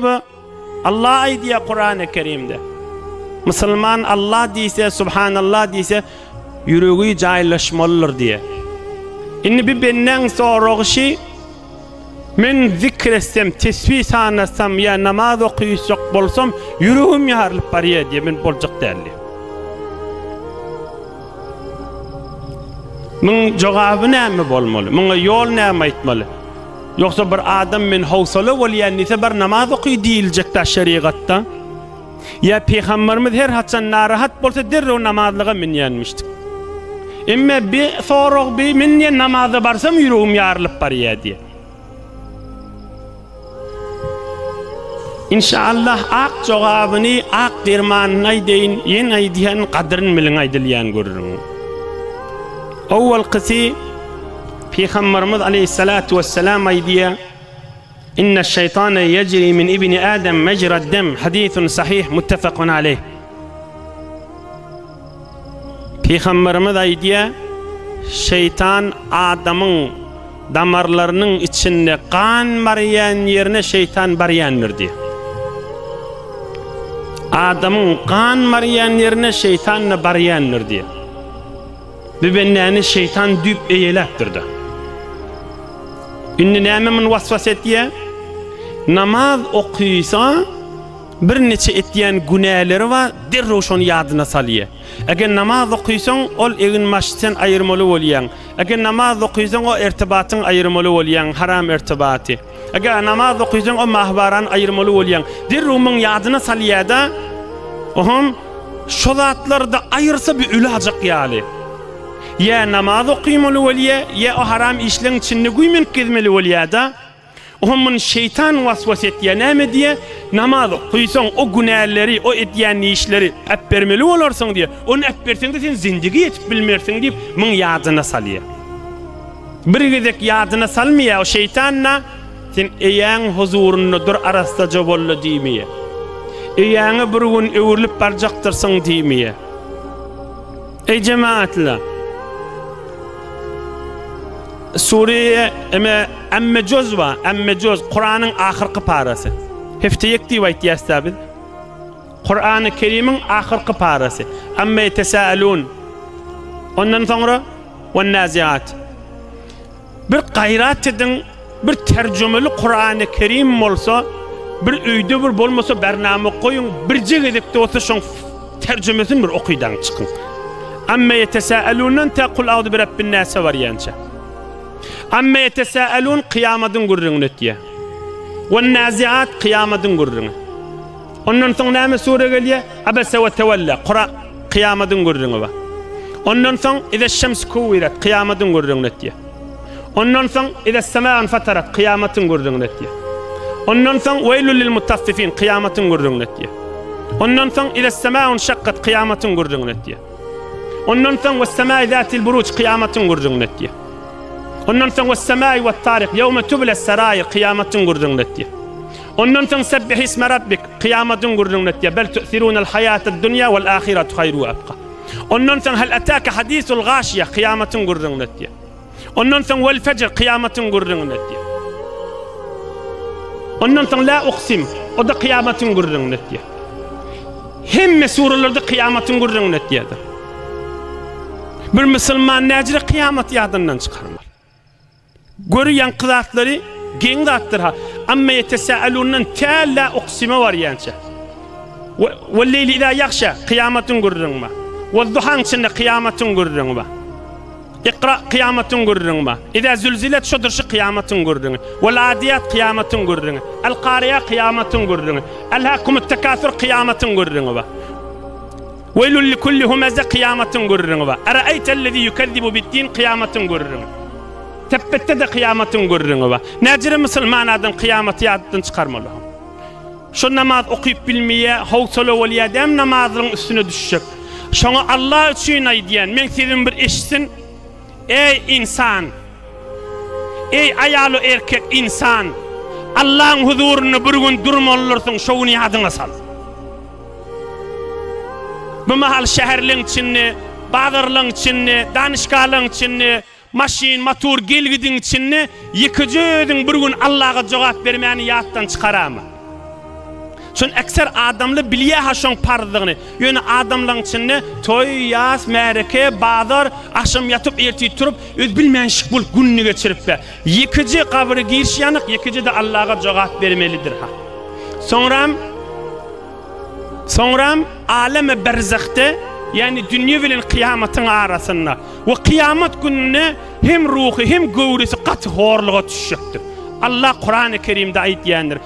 Ýoba Allah aýdýar Kurany Kerimde. Musulman Allah diýse, Subhanallah diýse, ýüregi jaýlaşmalydyr diýýär. Indi bir bendäň soragy şi, men zikr etsem, tesbih sanasam ýa namaz okyjak bolsam, ýüregim ýarylyp barýar diýýär, men boljak däl diýýär. Muň jogaby näme bolmaly? Muňa ýol näme aýtmaly? Ýogsa bir adam men howsala bolýan diýse bar namaz oky diýiljekdä şerigatda. Ýa pygamberimiz her haçan narahat bolsa derrew namazlyga münýänmişdik. Emme bi sorag bi men diýen namaza barsam ýüregim ýarylyp barýa diýe. Inşallah ak jogabyny ak dermanyny aýdaýyn ýene aýdýan gadyryn biliň aýdylýan gürrüň. Owalkysy Pygamberimiz aleýhissalatu wessalam aýdýar, Inne şeýtane ýejri min ibni Adem mejrad dem, hadisun sahih muttefakun aleýh. Pygamberimiz aýdýar, Şeýtan adamyň damarlarynyň içinde gan barýan ýerine şeýtan barýandyr diýýär. Adamyň gan barýan ýerine şeýtan-da barýandyr diýýär. Bu bendäni şeýtan düýp eýeläpdir-de. Indi näme muny waswas etýär? Namaz okysa, birniçe etýän günäleri bar, derrew şony ýadyna salýar. Eger namaz okysaň, ol egin-başy sen aýyrmaly bolýaň. Eger namaz okysaň, o ertibatyňy aýyrmaly bolýaň, haram ertibaty. Eger namaz okysaň, o mahwarany aýyrmaly bolýaň. Derrew muň ýadyna salýar-da, Oham, şo zatlary-da aýyrsa bir ölajak ýaly. Ýa namaz okymaly bolýa, ýa o haram işleň içinde güýmenip gezmeli bolýa-da. Oham muny şeýtan was-was etýä. Näme diýýä? Namaz okysaň, o günäleri, o edýän işleri äpbermeli bolarsyň diýýä. Ony äpberseň-de sen zindigi ýetip bilmersiň diýip, muň ýadyna salýa. Bir gezek ýadyna salmaýar o şeýtan-da, sen eýäň huzurynda dur arassaja bol-da diýmeýär. Eýäňe bir gün öwrülip barjakdyrsyň diýmeýär. Eý jemagatlar! Sure eme Amme juz bar, Amme juz Kuranyň ahyrky parasy. Hefte ýek diýip aýtýas-da biz. Kurany Kerimiň ahyrky parasy. Amme ýetesâelûn. Ondan soňra Wan-naziat. Bir gaýrat ediň, bir terjümeli Kurany Kerim bolsa, bir öýde bir bolmasa bernama goýuň, birje gezekde bolsa şoň terjümesini bir okydaň çykyň. Amme ýetesâelûndan tä Kul auzu birebbin-nâse barýança. Amme ýetesâelûn kyýamadyň gürrüňini etýär. Wan-naziat kyýamadyň gürrüňi. Ondan soň näme sure gelýär? Abese we tewelle, Kura, kyýamadyň gürrüňi bar. Ondan soň Izeş-şems kuwiret, kyýamadyň gürrüňini etýär. Ondan soň Ize's-semâ infatarat, kyýamatyň gürrüňini etýär. Ondan soň Weýlül lil-mutaffifin, kyýamatyň gürrüňini etýär. Ondan soň Ize's-semâ inşakkat, kyýamatyň gürrüňini etýär. Ondan soň Wes-semâi zâtil-buruj, kyýamatyň gürrüňini etýär. Ondan soň Wes-semâi wet-tarik, ýewme tubles-serair, kyýamatyň gürrüňini etýär. Ondan soň Sebbihisme Rabbik, kyýamatyň gürrüňini etýär, Bel tu'thirunel haýatad dunýa wal ahiratu haýru we abka. Ondan soň Hel etâke hadisul gaşiýe, kyýamatyň gürrüňini etýär. Ondan soň Wel fejr, kyýamatyň gürrüňini etýär. Ondan soň La uksim, o-da kyýamatyň gürrüňini etýär. Hemme suralarda kyýamatyň gürrüňini etýärdir. Bir musulman näjire kyýamaty ýadyndan çykarmaly. Gör ýaňky zatlary geň zatdyr ha. Amma ýetesâelûndan tä lâ uksime barýança. Wel-leýli izâ ýagşâ, kyýamatyň gürrüňi bar. Wed-duhaň içinde kyýamatyň gürrüňi bar. Ikra, kyýamatyň gürrüňi bar. Izâ zülzilet şodur şu kyýamatyň gürrüňi. Wel-âdiýat kyýamatyň gürrüňi. El-Kariýa kyýamatyň gürrüňi. Elhâkumut-tekâsür kyýamatyň gürrüňi bar. Weýlül likulli humeze kyýamatyň gürrüňi bar. Eraeýtellezî ýukezzibu bid-din kyýamatyň gürrüňi. Tepbetde-de kyýamatyň gürrüňi bar. Näjere musulman adam kyýamaty ýatdan çykarmaly. Şo namaz okyp bilmeýär, howsala bolýar, däm namazlygyň üstüne düşjek. Şoňa Allah üçin aýdýan, meň sesimi bir eşitsin. Eý ynsan! Eý aýal-u erkek ynsan! Allaň huzurynda bir gün durmalydyrsyň, şo güni ýadyňa sal. Bu mahal şäherleň içinde, bazarlaň içinde, danyşgalaň içinde, maşyn, motor, gel-gidiň içinde ýekeje özüň bir gün Allaga jogap bermäni ýatdan çykarama. Şony ekser adamlar bilýär-ha şoň parzdygyny. Ýöne adamlaryň içinde toý, ýas, märeke, bazar, agşam ýatyp, ertir turup, öz bilmänşik bolup gününi geçirip-de, ýekeje gabyra giriş ýanyk, ýekeje-de Allaga jogap bermelidir-ha. Soňram, soňram aleme berzahde, ýagny dünýe bilen kyýamatyň arasynda we kyýamat gününde hem ruhy, hem göwresi gaty horluga düşjekdir. Allah Kurany Kerimde aýdýandyr.